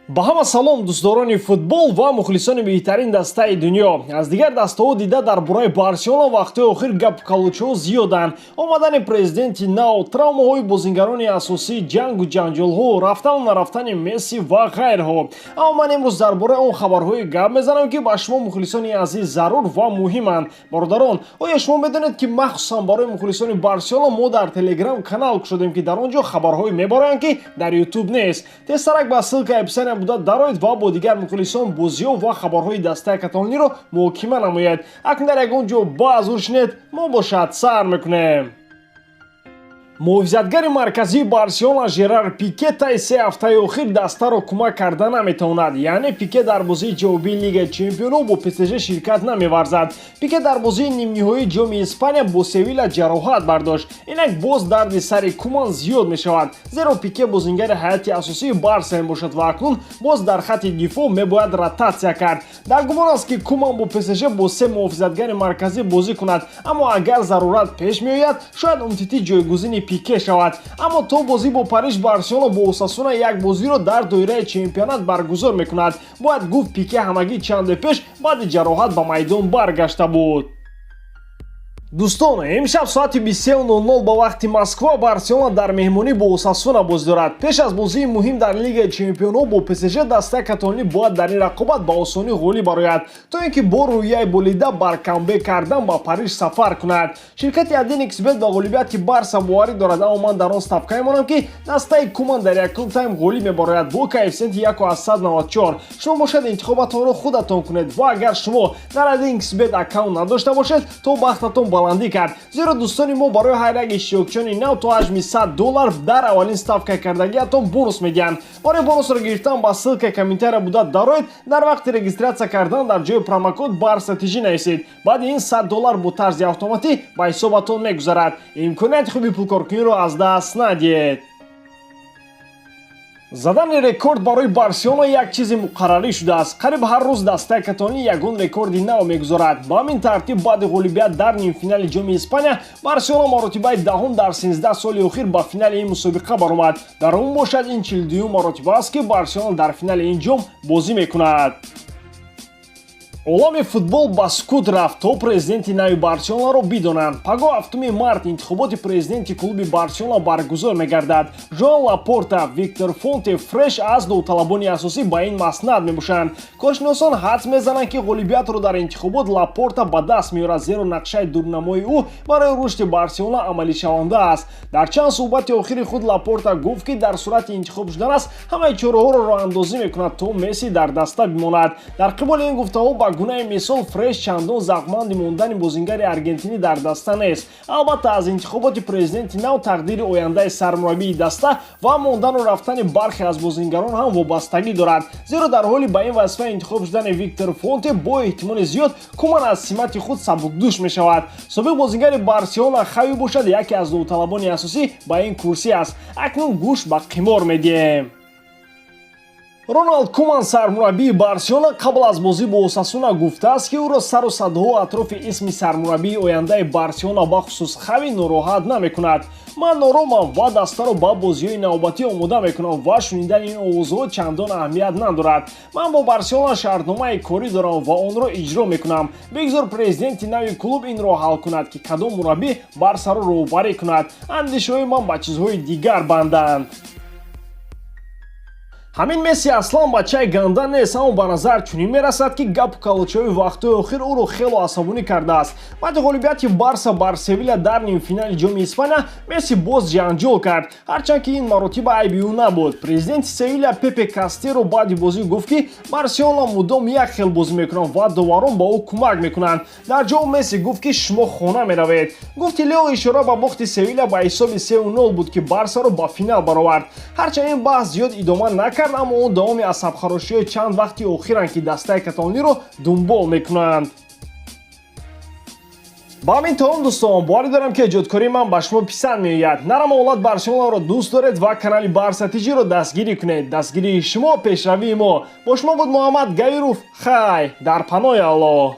Ба ҳама салом, дӯстдорони футбол ва мухлисони беҳтарин дастаи дунё. Аз дигар дастаҳо дида, дар бораи Барселона вақтҳои охир гапу калучҳо зиёданд: омадани президенти нав, травмаҳои бозингарони асосӣ, ҷангу ҷанҷолҳо, рафтану нарафтани Месси ва ғайрҳо. Аммо ман имрӯз дар бораи он хабарҳое гап мезанам, ки ба шумо, мухлисони азиз, зарур ва муҳиманд. Бародарон, оё шумо медонед, ки махсусан барои мухлисони Барселона мо дар Телеграм канал кушодем, ки дар он ҷо хабарҳое мебароянд, ки дар Ютуб нест? Тезтарак ба ссылкаи описания буда дароед ва бо дигар мухлисон бозиҳо ва хабарҳои дастаи каталониро муҳокима намоед. Акнун дар ягон ҷо баъзур шинед, мо бошад сар мекунем. Муҳофизатгари марказии Барселона Жерар Пике таи 3 ҳафтаи охир дастаро кӯмак карда наметавонад. Яъне Пике дар бозии ҷавобии Лигаи чемпионҳо бо ПСЖ ширкат намеварзад. Пике дар бозии нимниҳоии Ҷоми Испания бо Севила ҷароҳат бардошт. Инак боз дарди сари Куман зиёд мешавад, зеро Пике бозингари ҳайати асосии Барса мебошад ва акнун боз дар хатти дифоъ мебояд ротатсия кард. Дар гумон аст, ки Куман бо ПСЖ бо се муҳофизатгари марказӣ бозӣ кунад, аммо агар зарурат пеш меояд, шояд Умтити ҷойгузини Пике шавад. Аммо то бозӣ бо Париж Барселона бо Осасуна як бозиро дар доираи чемпионат баргузор мекунад. Бояд гуфт, Пике ҳамагӣ чанде пеш баъди ҷароҳат ба майдон баргашта буд. Дӯстон, имшаб соати 23:00 ба вақти Москва Барселона дар меҳмонӣ бо Осасуна бозӣ дорад. Пеш аз бозии муҳим дар Лигаи чемпионҳо бо ПСЖ дастаи каталонӣ бояд дар ин рақобат ба осонӣ ғолиб барояд, то ин ки бо рӯҳияи болида бар камбек кардан ба Париж сафар кунад. Ширкати 1xBet ба ғолибияти Барса боварӣ дорад, аммо ман дар он ставка мемонам, ки дастаи Куман дар якум тайм ғолиб мебарояд бо коэффисиенти 1,94. Шумо бошад, интихобатонро худатон кунед ва агар шумо дар 1xBet аккаунт надошта бошед, то бахтатон баландӣ кард, зеро дӯстони мо барои ҳар як иштирокчиёни нав то ҳаҷми 100 доллар дар аввалин ставка кардагиатон бонус медиҳанд. Барои бонусро гирифтан ба ссылкаи комментария буда дароед, дар вақти регистрация кардан дар ҷои промокод Барса ТЖ нависед. Баъди ин 100 доллар бо тарзи автоматӣ ба ҳисобатон мегузарад. Имконияти хуби пулкоркуниро аз даст надиҳед. Задани рекорд барои Барселона як чизи муқаррарӣ шудааст. Қариб ҳар рӯз дастаи каталонӣ ягон рекорди нав мегузорад. Ба ҳамин тартиб, баъди ғолибият дар нимфинали Ҷоми Испания, Барселона маротибаи 10-ум дар 13 соли охир ба финали ин мусобиқа баромад. Дар умум бошад, ин 42-юм маротиба аст, ки Барселона дар финали ин ҷом бозӣ мекунад. Олами футбол ба сукут рафт, то президенти нави Барселонаро бидонанд. Пагоҳ, 7 март, интихоботи президенти клуби Барселона баргузор мегардад. Жоан Лапорта, Виктор Фонте, Фреш аз довталабони асосӣ ба ин маснад мебошанд. Коршиносон ҳадс мезананд, ки ғолибиятро дар интихобот Лапорта ба даст меорад, зеро нақшаи дурнамои ӯ барои рушди Барселона амалишаванда аст. Дар чанд суҳбати охири худ Лапорта гуфт, ки дар сурати интихоб шудан аст, ҳамаи чораҳоро роҳандозӣ мекунад, то Месси дар даста бимонад. Дар қиболи ин гуфтаҳо, ба гунаи мисол, Фреш чандон завқманди мондани бозингари аргентинӣ дар даста нест. Албатта, аз интихоботи президенти нав тақдири ояндаи сармураббии даста ва мондану рафтани бархе аз бозингарон ҳам вобастагӣ дорад, зеро дар ҳоли ба ин вазифа интихоб шудани Виктор Фонте, бо эҳтимоли зиёд Куман аз симати худ сабукдӯш мешавад. Собиқ бозингари Барселона Хави бошад, яке аз довталабони асосӣ ба ин курсӣ аст. Акнун гӯш ба қимор медиҳем. Роналд Куман, сармураббии Барселона, қабл аз бозӣ бо Осасуна гуфтааст, ки ӯро сару садоҳо атрофи исми сармураббии ояндаи Барселона, бахусус Хави, нороҳат намекунад. Ман оромам ва дастаро ба бозиҳои навбатӣ омода мекунам ва шунидани ин овозҳо чандон аҳамият надорад. Ман бо Барселона шартномаи корӣ дорам ва онро иҷро мекунам. Бигзор президенти нави клуб инро ҳал кунад, ки кадом мураббӣ Барсаро роҳбарӣ кунад. Андешаҳои ман ба чизҳои дигар банданд. Ҳамин Месси аслан бачаи ганда нест, аммо ба назар чунин мерасад, ки гапу калочаҳои вақтҳои охир ӯро хело асабонӣ кардааст. Баъди ғолибияти Барса бар Севиля дар нимфинали Ҷоми Испания Месси боз ҷанҷол кард, ҳарчанд ки ин маротиба айби ӯ набуд. Президенти Севиля Пепе Кастеро баъди бозӣ гуфт, ки Барселона мудом як хел бозӣ мекунанд ва доварон ба ӯ кӯмак мекунанд. Дар ҷавоб Месси гуфт, ки шумо хона меравед. Гуфти Лео ишора ба бохти Севиля ба ҳисоби 3-0 буд, ки Барсаро ба финал баровард. Ҳарчанд ин баҳс зиёд идома накард, аммо он давоми асабхарошиҳои чанд вақти охиранд, ки дастаи каталониро дунбол мекунанд. Ба ҳамин тамом, дӯстон. Боварӣ дорам, ки эҷодкории ман ба шумо писанд меояд. Нарама ҳолат Барселонаро дӯст доред ва канали Барса ТЖро дастгирӣ кунед. Дастгирии шумо пешравии мо. Бо шумо буд Муҳаммад Гаиров. Хай, дар паноҳи Аллоҳ.